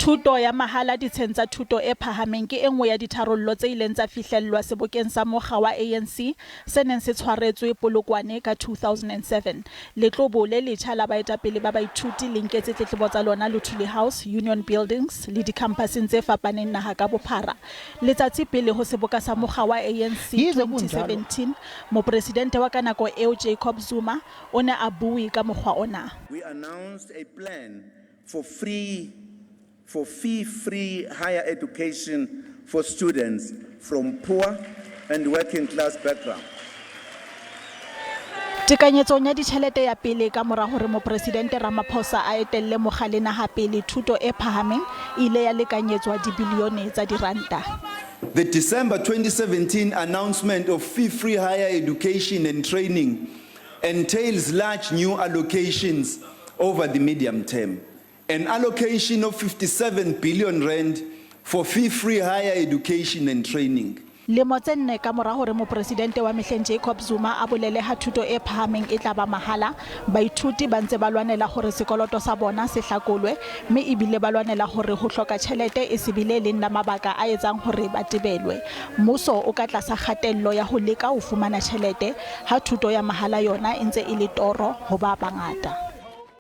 Thuto ya mahala ditsheng tsa thuto e phahameng ke e nngwe ya ditharollo tse ileng tsa fihlellwa sebokeng sa mokga wa ANC se neng se tshwaretswe Polokwane ka 2007. Letlobo le letjha la baetapele ba baithuti le nketse tletlebo tsa lona Luthuli House, Union Buildings le dikhamphaseng tse fapaneng naha ka bophara. Letsatsi pele ho seboka sa mokga wa ANC Yize kunjalo, 2017, Mopresidente wa ka nako eo Jacob Zuma o ne a bue ka mokgwa ona. We announced a plan for free for fee-free higher education for students from poor and working class backgrounds. Tekanyetsong ya ditjhelete ya pele ka mora hore Mopresidente Ramaphosa a etelle mokga le naha pele, thuto e phahameng e ile ya lekanyetswa dibilione tsa diranta. The December 2017 announcement of fee-free higher education and training entails large new allocations over the medium term. An allocation of 57 billion rand for fee-free higher education and training. Lemo tse nne ka mora hore Mopresidente wa mehleng Jacob Zuma a bolele ha thuto e phahameng e tla ba mahala, baithuti ba ntse ba lwanela hore sekoloto sa bona se hlakolwe mme ebile ba lwanela hore ho hloka tjhelete e se be le leng la mabaka a etsang hore ba tebelwe. Mmuso o ka tlasa kgatello ya ho leka ho fumana tjhelete ha thuto ya mahala yona e ntse e le toro ho ba bangata.